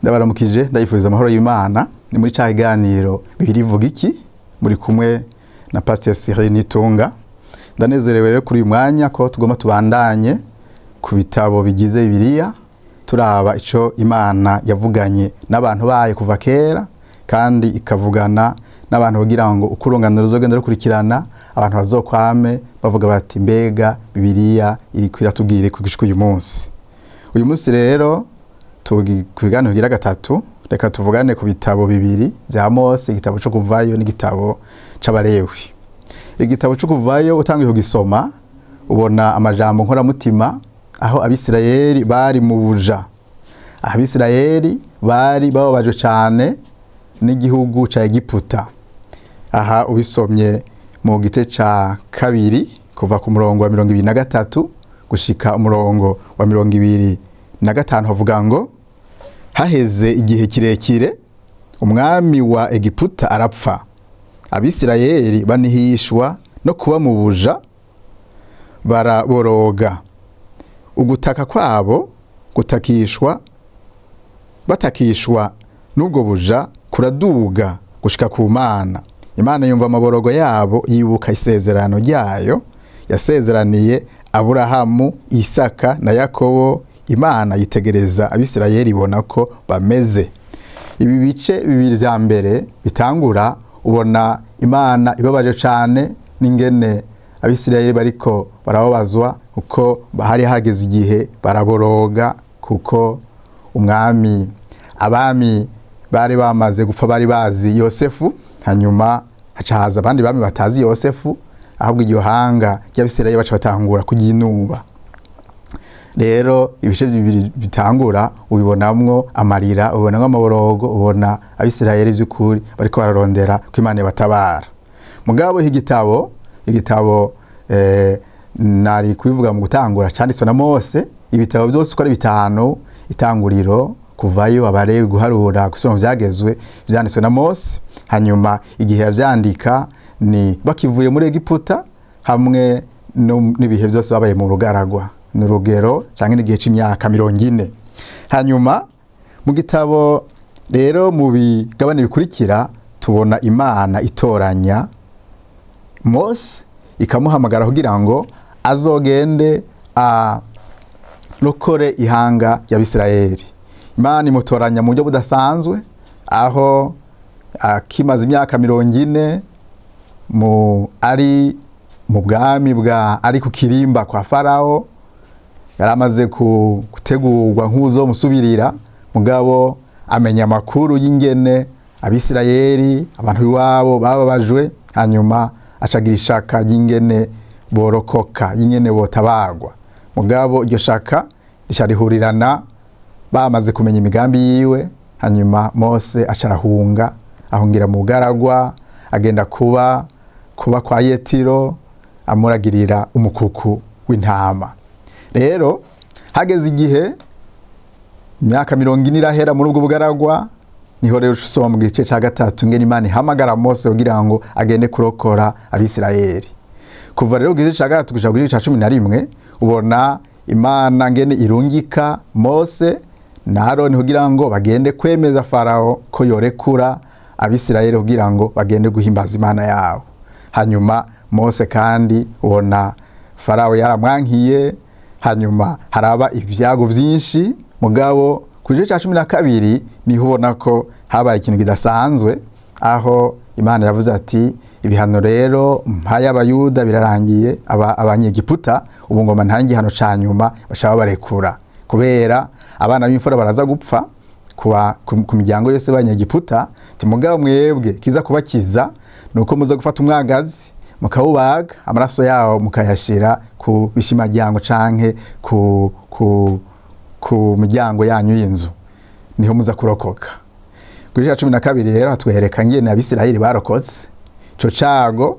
Ndabaramukije, ndayifuriza amahoro y'Imana. Ni muri ca kiganiro Bibiliya ivuga iki, muri kumwe na Pasteur Cyril Nitunga. Ndanezerewe rero kuri uyu mwanya ko tugomba tubandanye ku bitabo bigize Bibiliya, turaba ico Imana yavuganye n'abantu bayo kuva kera, kandi ikavugana n'abantu kugira ngo uko urunganiro ruzogenda rukurikirana, abantu bazokwame bavuga bati: "Mbega Bibiliya iriko iratubwira ku gushika uyu munsi?" Uyu munsi rero tugi ku biganiro bigira gatatu. Reka tuvugane ku bitabo bibiri vya Mose, igitabo co Kuvayo n'igitabo c'Abalewi. Igitabo co Kuvayo, utangiye kugisoma, ubona amajambo nkoramutima aho Abisirayeli bari mu buja, Abisirayeli bari bababajwe cane n'igihugu ca Egiputa. Aha ubisomye mu gice ca kabiri, kuva ku murongo wa 23 gushika umurongo wa 25, havuga ngo: "Haheze igihe kirekire, umwami wa Egiputa arapfa. Abisirayeli banihishwa no kuba mu buja, baraboroga. Ugutaka kwabo gutakishwa, batakishwa n'ubwo buja, kuraduga gushika ku Mana. Imana yumva amaborogo yabo, yibuka isezerano ryayo yasezeraniye Aburahamu, Isaka na Yakobo. Imana yitegereza Abisirayeli, ibona ko bameze." Ibi bice bibiri vya mbere bitangura, ubona Imana ibabaje cane n'ingene Abisirayeli bariko barababazwa, kuko hari hageze igihe baraboroga, kuko umwami, abami bari bamaze gupfa bari bazi Yosefu, hanyuma haca haza abandi bami batazi Yosefu, ahubwo iryo hanga ry'Abisirayeli baca batangura kuryinuba. Rero ibice bibiri bitangura ubibonamwo amarira, ubibonamwo amaborogo, ubona Abisirayeli by'ukuri bariko bararondera ko Imana ibatabara. Mugabo igitabo nari kubivuga mu gutangura, canditswe na Mose. Ibitabo byose uko ari bitanu, Itanguriro, Kuvayo, Abalewi, Guharura, Gusoma Vyagezwe, vyanditswe na Mose. Hanyuma igihe yavyandika ni bakivuye muri Egiputa, hamwe n'ibihe byose babaye mu rugaragwa, ni urugero canke n'igihe c'imyaka 40. Hanyuma mu gitabo rero, mu bigabane bikurikira, tubona Imana itoranya Mose, ikamuhamagara kugira ngo azogende arokore ihanga ry'Abisirayeli. Imana imutoranya mu buryo budasanzwe, aho akimaze imyaka 40 mu ari mu bwami bwa ari ku kirimba kwa Farawo, yari amaze gutegurwa nk'uzo musubirira. Mugabo amenya amakuru y'ingene Abisirayeli, abantu iwabo, bababajwe, hanyuma acagira ishaka ry'ingene borokoka, y'ingene botabagwa. Mugabo iryo shaka rica rihurirana bamaze kumenya imigambi yiwe. Hanyuma Mose aca arahunga, ahungira mu bugaragwa, agenda kuba kwa Yetiro, amuragirira umukuku w'intama. Rero hageze igihe, imyaka 40 irahera muri ubwo bugaragwa. Niho rero usoma mu gice cya gatatu ngene Imana ihamagara Mose kugira ngo agende kurokora Abisirayeli. Kuva rero ku gice cya gatatu gushika ku gice cya 11, ubona Imana ngene irungika Mose na Aroni kugira ngo bagende kwemeza Farawo ko yorekura Abisirayeli kugira ngo bagende guhimbaza Imana yabo. Hanyuma Mose kandi ubona Farawo yaramwankiye, hanyuma haraba ibyago byinshi. Mugabo ku gice cya 12 niho ubona ko habaye ikintu kidasanzwe, aho Imana yavuze ati: "Ibihano rero mpaye Abayuda birarangiye, Abanyegiputa, ubu ngoma nta gihano ca nyuma." Baca babarekura, kubera abana b'imfura baraza gupfa ku miryango yose y'Abanyegiputa. Mugabo mwebwe kiza kubakiza nuko muza gufata umwagazi, mukawubaga, amaraso yawo mukayashira ku bishimajyango canke ku miryango yanyu y'inzu, niho muza kurokoka. Kuri cya 12 rero hatwereka ngene Abisirayeli barokotse ico cago,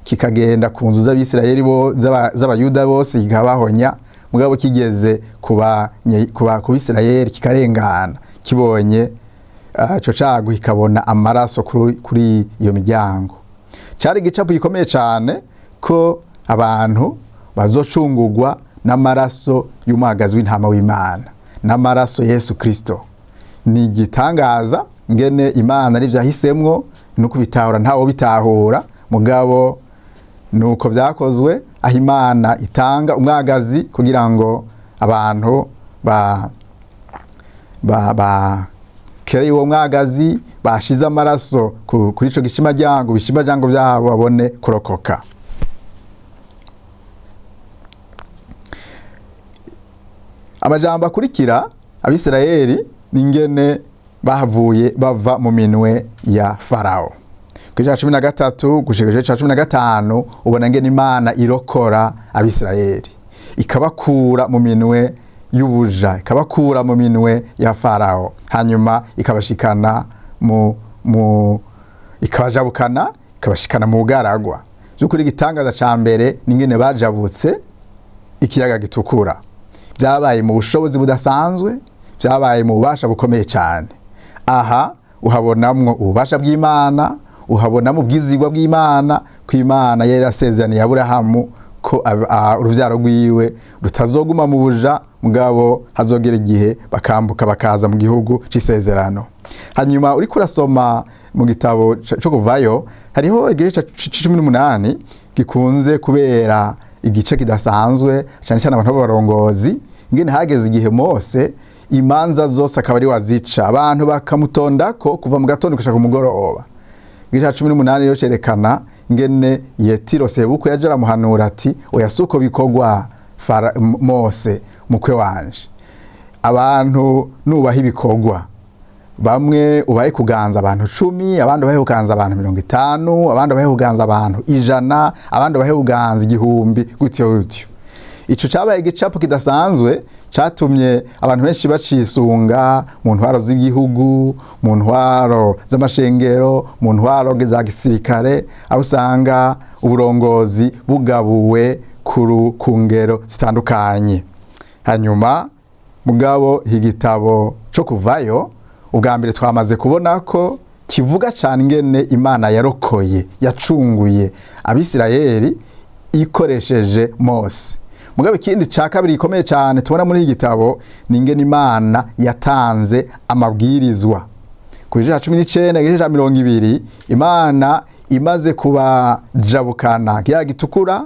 kikagenda ku nzu z'Abisirayeli bo, z'Abayuda bose, kikabahonya. Mugabo kigeze ku Bisirayeli kikarengana, kibonye ico cago kikabona amaraso kuri iyo miryango. Cari igicapo gikomeye cane ko abantu bazocungurwa n'amaraso y'umwagazi w'intama w'Imana, n'amaraso Yesu Kristo. Ni igitangaza ngene Imana ari vyahisemwo, no kubitahura ntawo bitahura, mugabo nuko vyakozwe, aho Imana itanga umwagazi kugira ngo abantu ba ba ba kereye uwo mwagazi, bashize amaraso kuri ico gishimajyango, bishimajyango byabo babone kurokoka. Amajambo akurikira Abisirayeli n'ingene bahavuye bava mu minwe ya Farao. Ku gice 13 gushika ku gice 15 ubona ngene Imana irokora Abisirayeli, ikabakura mu minwe y'ubuja, ikabakura mu minwe ya Farao, hanyuma ikabashikana mu ikabajabukana, ikabashikana mu bugaragwa. By'ukuri igitangaza ca mbere n'ingene bajabutse ikiyaga gitukura. Byabaye mu bushobozi budasanzwe, byabaye mu bubasha bukomeye cyane. Aha uhabonamwo ububasha bw'Imana, uhabonamo ubwizigwa bw'Imana, ko Imana yari yarasezeraniye Aburahamu ko urubyaro rwiwe rutazoguma mu buja, mugabo hazogera igihe bakambuka bakaza mu gihugu c'isezerano. Hanyuma uriko urasoma mu gitabo co kuvayo, hariho igice 18 gikunze kubera igice kidasanzwe, cyane cyane abantu b'abarongozi, ingene hageze igihe Mose imanza zose akaba ari wazica, abantu bakamutondako kuva mu gatondo gushika ku mugoroba. Igice 18 rero cerekana ingene Yetiro sebukwe yaje aramuhanura ati oya suko bikorwa Mose mukwe wanje, abantu nubaha ibikorwa, bamwe ubaye kuganza abantu 10, abandi ubaye kuganza abantu 50, abandi ubaye kuganza abantu 100, abandi ubaye kuganza 1000, gutyo gutyo. Ico cabaye igicapo kidasanzwe catumye abantu benshi bacisunga mu ntwaro z'igihugu, mu ntwaro z'amashengero, mu ntwaro za gisirikare, aho usanga uburongozi bugabuwe ku ngero zitandukanye. Hanyuma mugabo igitabo co kuvayo ubwa mbere twamaze kubona ko kivuga cyane ingene Imana yarokoye, yacunguye Abisirayeli ikoresheje Mose. Mugabo ikindi ca kabiri gikomeye cyane tubona muri iki gitabo ni ingene Imana yatanze amabwirizwa. Ku gice ca 19 igice ca 20, Imana imaze kubajabukana kiyaga gitukura,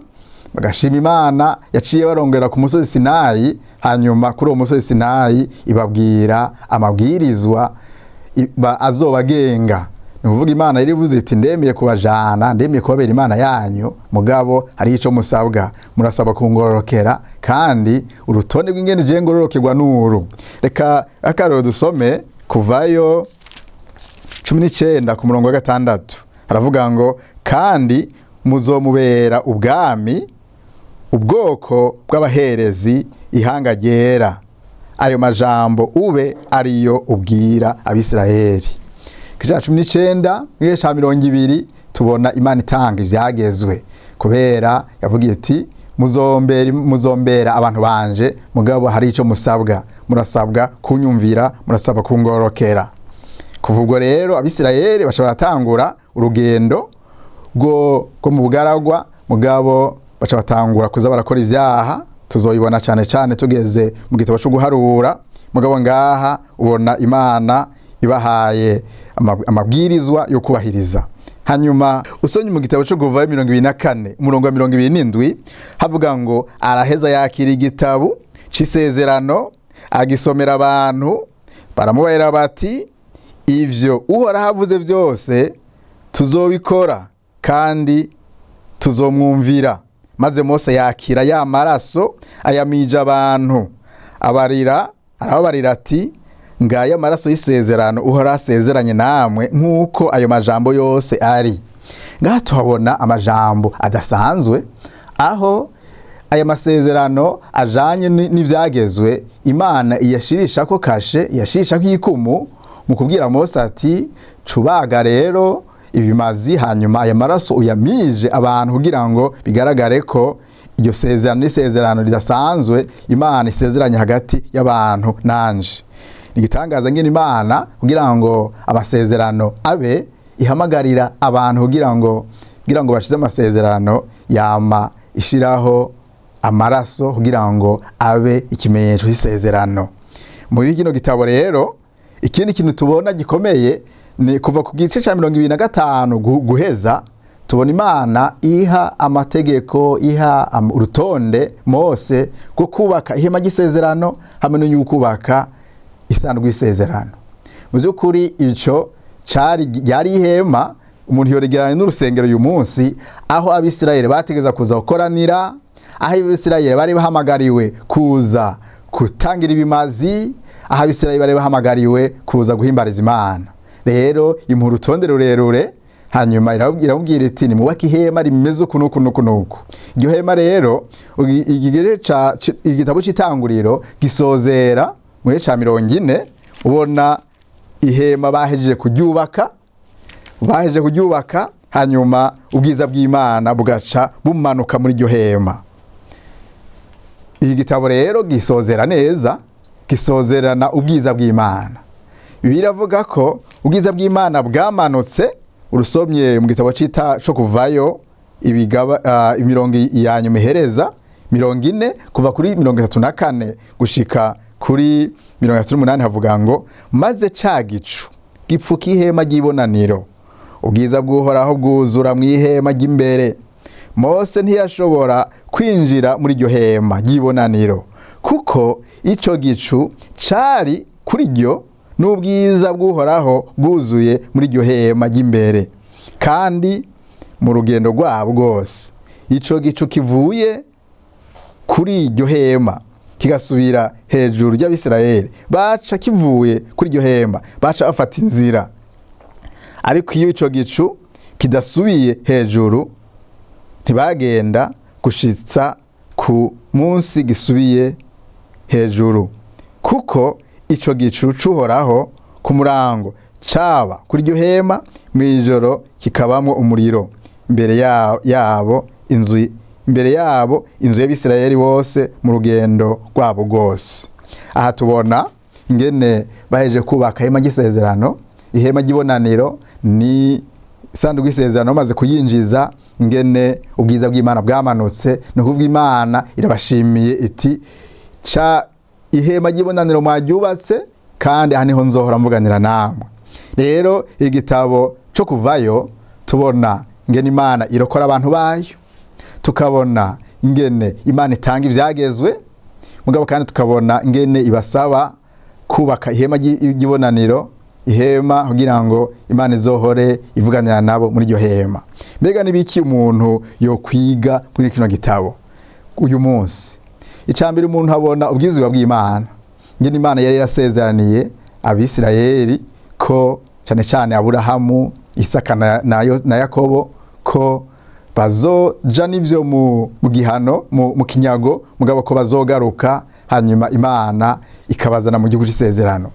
bagashima Imana, yaciye barongera ku musozi Sinayi. Hanyuma kuri uwo musozi Sinayi ibabwira amabwirizwa azobagenga. Ni ukuvuga Imana irivuze iti ndemeye kubajana, ndemeye kubabera Imana yanyu, mugabo hari ico musabwa, murasaba kungororokera, kandi urutonde rw'ingene je ngororokerwa nuru. Reka akarero dusome kuvayo 19 ku murongo wa 6, haravuga ngo kandi muzomubera ubwami, ubwoko bw'abaherezi, ihanga ryera. Ayo majambo ube ariyo ubwira Abisirayeli. Kija 19 igice ca 20 tubona Imana itanga ivyagezwe, kubera yavugiye iti muzombera abantu banje, mugabo hari ico musabwa, murasabwa kunyumvira, murasabwa kungorokera. Kuva ubwo rero Abisirayeli bashobora tangura urugendo rwo mu bugaragwa, mugabo baca batangura kuza barakora ivyaha. Tuzoyibona cyane cyane tugeze mu gitabo cyo guharura. Mugabo ngaha ubona Imana ibahaye amabwirizwa yo kubahiriza. Hanyuma usonye mu gitabo cyo kuvayo 24 umurongo wa 27 havuga ngo araheza yakira igitabo c'isezerano, agisomera abantu, baramubahera bati ivyo Uhoraho avuze byose tuzobikora kandi tuzomwumvira. Maze Mose yakira ya maraso ayamija abantu, abarira, arababarira ati ngaya amaraso y'isezerano Uhoraho asezeranye namwe nk'uko ayo majambo yose ari. Ngaha tuhabona amajambo adasanzwe, aho aya masezerano ajanye n'ivyagezwe Imana iyashirisha ko kashe, iyashirisha ko ikumu mu kubwira Mose ati cubaga rero ibimazi, hanyuma aya maraso uyamije abantu kugira ngo bigaragare ko iryo sezerano n'isezerano ridasanzwe Imana isezeranye hagati y'abantu nanje. Igitangaza ngene Imana kugira ngo amasezerano abe ihamagarira abantu kugira ngo bashize amasezerano, yama ishiraho amaraso kugira ngo abe ikimenyetso cy'isezerano. Muri kino gitabo rero Ikindi kintu tubona gikomeye ni kuva ku gice cya 25 guheza, tubona Imana iha amategeko, iha urutonde Mose rwo kubaka ihema ry'isezerano hamwe no kubaka isanduku y'isezerano. Mu by'ukuri icyo cari yari ihema umuntu yoregeranya n'urusengero uyu munsi, aho Abisirayeli bategeza kuza gukoranira, aho Abisirayeli bari bahamagariwe kuza kutangira ibimazi, aho Abisirayeli bari bahamagariwe kuza guhimbariza Imana. Rero imuha urutonde rurerure, hanyuma iramubwira iti nimubake ihema rimeze uku n'uku n'uku n'uku. Iryo hema rero, igitabo c'itanguriro gisozera mu gice ca 40, ubona ihema bahejeje kuryubaka, bahejeje kuryubaka, hanyuma ubwiza bw'Imana bugaca bumanuka muri iryo hema. Iki gitabo rero gisozera neza, gisozerana ubwiza bw'Imana. Biravuga ko ubwiza bw'Imana bwamanutse. Urusomye mu gitabo cita co kuvayo, ibigaba imirongo ya nyuma ihereza 40, kuva kuri 34 gushika kuri 38, havuga ngo: maze ca gicu gipfuka ihema ry'ibonaniro, ubwiza bw'Uhoraho bwuzura mu ihema ry'imbere. Mose ntiyashobora kwinjira muri iryo hema ry'ibonaniro, kuko ico gicu cari kuri ryo, n'ubwiza bw'Uhoraho bwuzuye muri iryo hema ry'imbere. Kandi mu rugendo rwabo rwose, ico gicu kivuye kuri iryo hema kigasubira hejuru ry'Abisirayeli, baca kivuye kuri iryo hema, baca bafata inzira. Ariko iyo ico gicu kidasubiye hejuru, ntibagenda gushitsa ku munsi gisubiye hejuru, kuko ico gicu c'Uhoraho ku murango caba kuri iryo hema, mw'ijoro kikabamwo umuriro imbere yabo inzu, imbere yabo inzu y'Abisirayeli bose mu rugendo rwabo rwose. Aha tubona ingene baheje kubaka ihema ry'isezerano, ihema ry'ibonaniro ni isanduku y'isezerano, bamaze kuyinjiza, ingene ubwiza bw'Imana bwamanutse. Ni ukuvuga Imana irabashimiye iti: ca ihema ry'ibonaniro mwaryubatse, kandi aha niho nzohora mvuganira namwe. Rero igitabo cyo kuvayo tubona ingene Imana irokora abantu bayo, tukabona ingene Imana itanga ivyagezwe, mugabo kandi tukabona ingene ibasaba kubaka ihema ry'ibonaniro, ihema kugira ngo Imana izohore ivuganira nabo muri iryo hema. Mbega nibiki umuntu yokwiga muri kino gitabo uyu munsi? Icambere, umuntu abona ubwizigwa bw'Imana, ingene Imana yari yarasezeraniye Abisirayeli ko cyane cyane Aburahamu, Isaka na Yakobo ko bazoja n'ivyo mu gihano, mu kinyago, mugabo ko bazogaruka, hanyuma Imana ikabazana mu gihugu c'isezerano.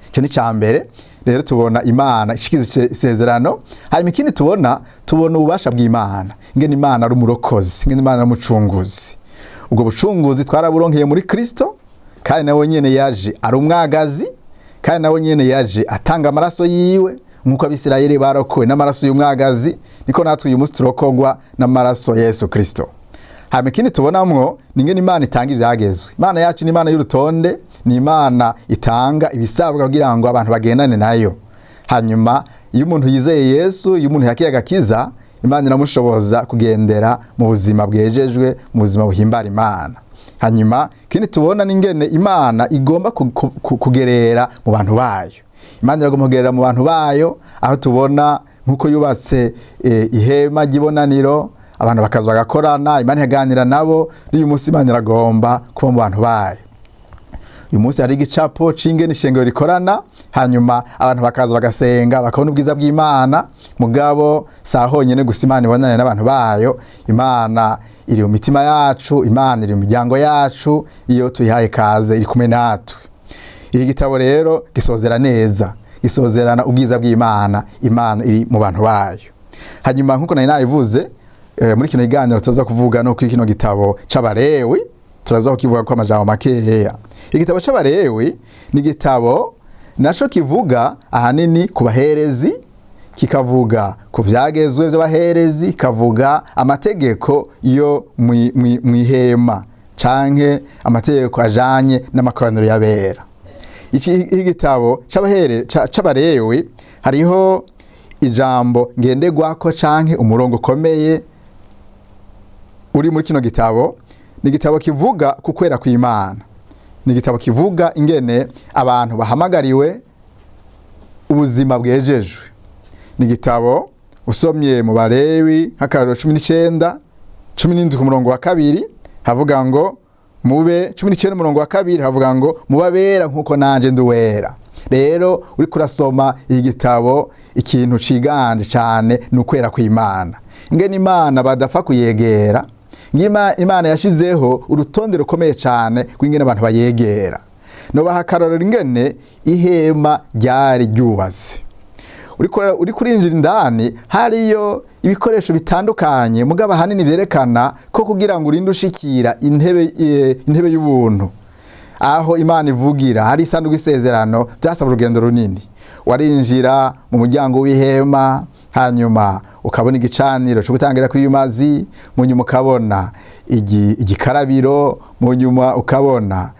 Icyo ni icambere. Rero tubona Imana ishikiza isezerano. Hanyuma ikindi tubona ububasha bw'Imana, ingene Imana ari umurokozi, ingene Imana ari umucunguzi. Ubwo bucunguzi twaraburonkeye muri Kristo, kandi nawe nyene yaje ari umwagazi, kandi nawe nyene yaje atanga amaraso yiwe. Nk'uko Abisirayeli barokowe n'amaraso y'umwagazi, niko natwe uyu munsi turokogwa n'amaraso ya Yesu Kristo. Hanyuma ikindi tubonamwo ni ingene Imana itanga ivyagezwe. Imana yacu ni Imana y'urutonde, ni Imana itanga ibisabwa kugira ngo abantu bagendane nayo. Hanyuma iyo umuntu yizeye Yesu, iyo umuntu yakiye agakiza, Imana iramushoboza kugendera mu buzima bwejejwe, mu buzima buhimbara Imana. Hanyuma ikindi tubona ni ingene Imana igomba kugerera mu bantu bayo. Imana iragomba kugerera mu bantu bayo, aho tubona nkuko yubatse ihema ry'ibonaniro, abantu bakaza bagakorana, Imana ikaganira nabo. N'uyu munsi Imana iragomba kuba mu bantu bayo. Uyu munsi hari igicapo c'ingene ishengero rikorana, hanyuma abantu bakaza bagasenga, bakabona ubwiza bw'Imana. Mugabo si aho honyene gusa Imana ibonana n'abantu bayo. Imana iri mu mitima yacu, Imana iri mu miryango yacu, iyo tuyihaye kaze iri kumwe natwe. Iki gitabo rero gisozera neza, gisozerana ubwiza bw'Imana, Imana iri mu bantu bayo. Hanyuma nkuko nari nabivuze, muri kino kiganiro tuza kuvuga no kuri kino gitabo c'Abalewi, turaza kukivuga ko amajambo makeya. Igitabo c'Abalewi ni igitabo naco kivuga ahanini ku baherezi, kikavuga ku vyagezwe vy'abaherezi, kikavuga amategeko yo mw'ihema canke amategeko ajanye n'amakoraniro y'abera. Iki igitabo c'Abalewi hariho ijambo ngenderwako canke umurongo ukomeye uri muri kino gitabo. Ni igitabo kivuga ku kwera kw'Imana, ni igitabo kivuga ingene abantu bahamagariwe ubuzima bwejejwe. Ni igitabo usomye mu Balewi nk'akarorero 19, 17 ku murongo wa 2 havuga ngo mube, 19 umurongo wa 2 havuga ngo mubabera nkuko nanje nduwera. Rero uri kurasoma iki gitabo, ikintu ciganje cane ni ukwera kw'Imana, ingene Imana badapfa kuyegera. Imana yashizeho urutonde rukomeye cane rw'ingene abantu bayegera. Nobaha akarorero ingene ihema ryari ryubatse. Uri kurinjira indani hariyo ibikoresho bitandukanye, mugabo ahanini vyerekana ko kugira ngo urinde ushikira intebe y'ubuntu aho Imana ivugira, hari isanduku y'isezerano, byasaba urugendo runini. Warinjira mu muryango w'ihema, hanyuma ukabona igicaniro cyo gutangira kw'ibimazi, mu nyuma ukabona igikarabiro, mu nyuma ukabona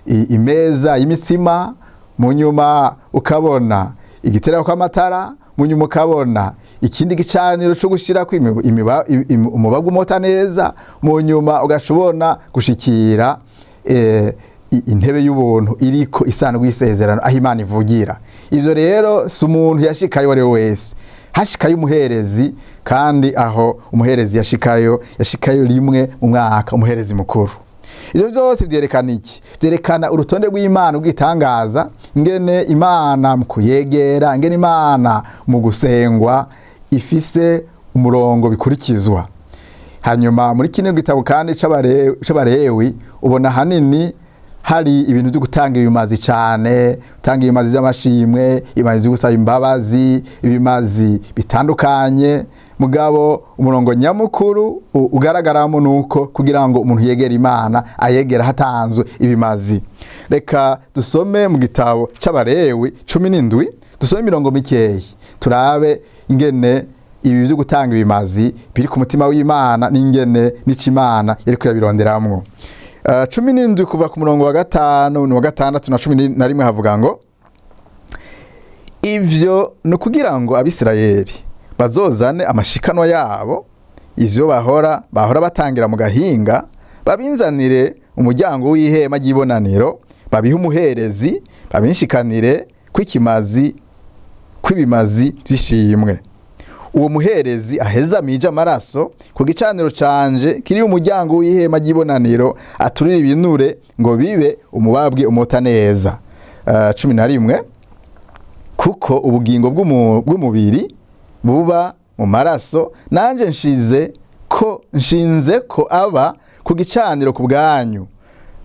imeza y'imitsima, mu nyuma ukabona igitereko kw'amatara, mu nyuma ukabona ikindi gicaniro cyo gushirako umubavu umota neza, mu nyuma ugashobona gushikira intebe y'ubuntu iriko isanduku y'isezerano aho Imana ivugira. Ivyo rero si umuntu yashikayo uwo ari we wese, hashikayo umuherezi, kandi aho umuherezi yashikayo, yashikayo rimwe mu mwaka, umuherezi mukuru. Ivyo vyose vyerekana iki? Vyerekana urutonde rw'Imana ubwitangaza, ingene Imana mu kuyegera, ingene Imana mu gusengwa ifise umurongo bikurikizwa. Hanyuma muri kino gitabo kandi c'Abalewi ubona hanini hari ibintu byo gutanga ibimazi cane, gutanga ibimazi by'amashimwe, ibimazi byo gusaba imbabazi, ibimazi bitandukanye. Mugabo umurongo nyamukuru ugaragaramo nuko kugira ngo umuntu yegere Imana ayegera hatanzwe ibimazi. Reka dusome mu gitabo c'Abalewi 17, dusome imirongo mikeyi turabe ingene ibi byo gutanga ibimazi biri ku mutima w'Imana n'ingene n'Imana yariko yabironderamwo. 17 kuva ku murongo wa 5 n'uwa 6 na 11 havuga ngo ivyo ni ukugira ngo Abisirayeli bazozane amashikanwa yabo, ivyo bahora batangira mu gahinga, babinzanire umuryango w'ihema ry'ibonaniro, babihe umuherezi, babinshikanire kw'ikimazi kw'ibimazi vy'ishimwe. Uwo muherezi aheza amije amaraso ku gicaniro canje kiri umuryango w'ihema ry'ibonaniro, aturire ibinure ngo bibe umubabwe umota neza. 11 kuko ubugingo bw'umubiri buba mu maraso, nanje nshinze ko aba ku gicaniro ku bwanyu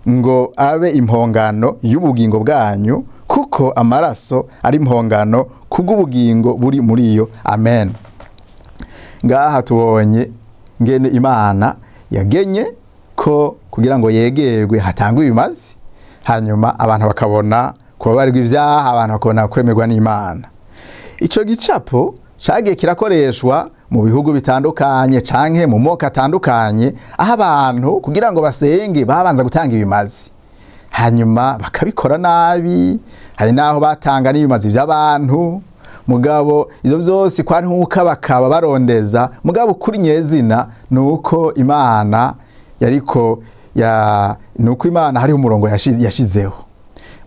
ngo abe impongano y'ubugingo bwanyu, kuko amaraso ari impongano kubw'ubugingo buri muri yo. Amen. Ngaha tubonye ngene Imana yagenye ko kugira ngo yegerwe hatangwe ibimazi, hanyuma abantu bakabona kubabarirwa ivyaha, abantu bakabona kwemerwa n'Imana. Ico gicapo cagiye kirakoreshwa mu bihugu bitandukanye canke mu moko atandukanye, aho abantu kugira ngo basenge babanza gutanga ibimazi, hanyuma bakabikora nabi. Hari naho batanga n'ibimazi by'abantu, mugabo ivyo vyose kwari nkuko bakaba barondeza. Mugabo kuri nyezina nuko Imana yariko ya nuko Imana hari umurongo yashizeho.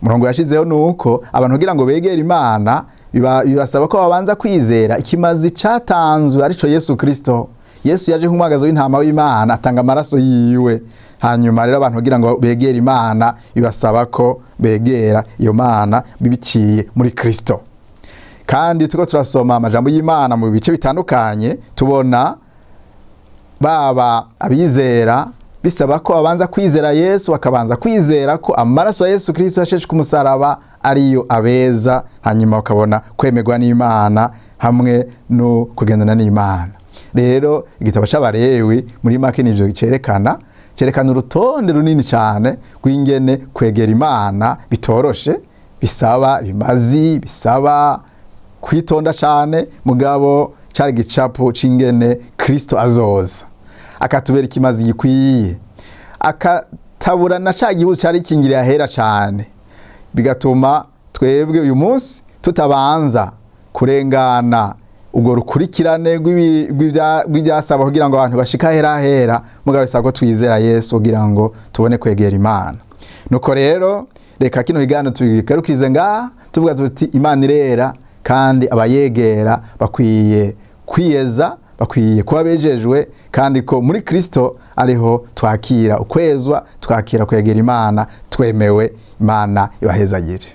Umurongo yashizeho nuko abantu kugira ngo begere Imana bibasaba ko babanza kwizera ikimazi catanzwe arico Yesu Kristo. Yesu yaje nk'umwagazi w'intama w'Imana atanga amaraso yiwe. Hanyuma rero abantu kugira ngo begere Imana bibasaba ko begera iyo Mana bibiciye muri Kristo. Kandi tuko turasoma amajambo y'Imana mu bice bitandukanye, tubona baba abizera bisaba ko babanza kwizera Yesu, bakabanza kwizera ko amaraso ya Yesu Kristo yasheshwe ku musaraba ariyo abeza, hanyuma bakabona kwemerwa n'Imana hamwe no kugendana n'Imana. Rero igitabo c'Abalewi muri make nivyo cerekana, cerekana urutonde runini cyane rw'ingene kwegera Imana bitoroshe, bisaba bimazi, bisaba kwitonda cyane, mugabo cari gicapo c'ingene Kristo azoza akatubera ikimazi gikwiye, akatabura na ca gihugu cari kingiriye ahera cyane. Bigatuma twebwe uyu munsi tutabanza kurengana ubwo rukurikirane rw'ibyasaba kugira ngo abantu bashike aherahera, mugabo bisaba ko twizera Yesu kugira ngo tubone kwegera Imana. Nuko rero reka kino kiganiro tugigarukize ngaha, tuvuga tuti Imana irera, kandi abayegera bakwiye kwiyeza, bakwiye kuba bejejwe, kandi ko muri Kristo ariho twakira ukwezwa, twakira kwegera Imana twemewe. Imana ibahezagire.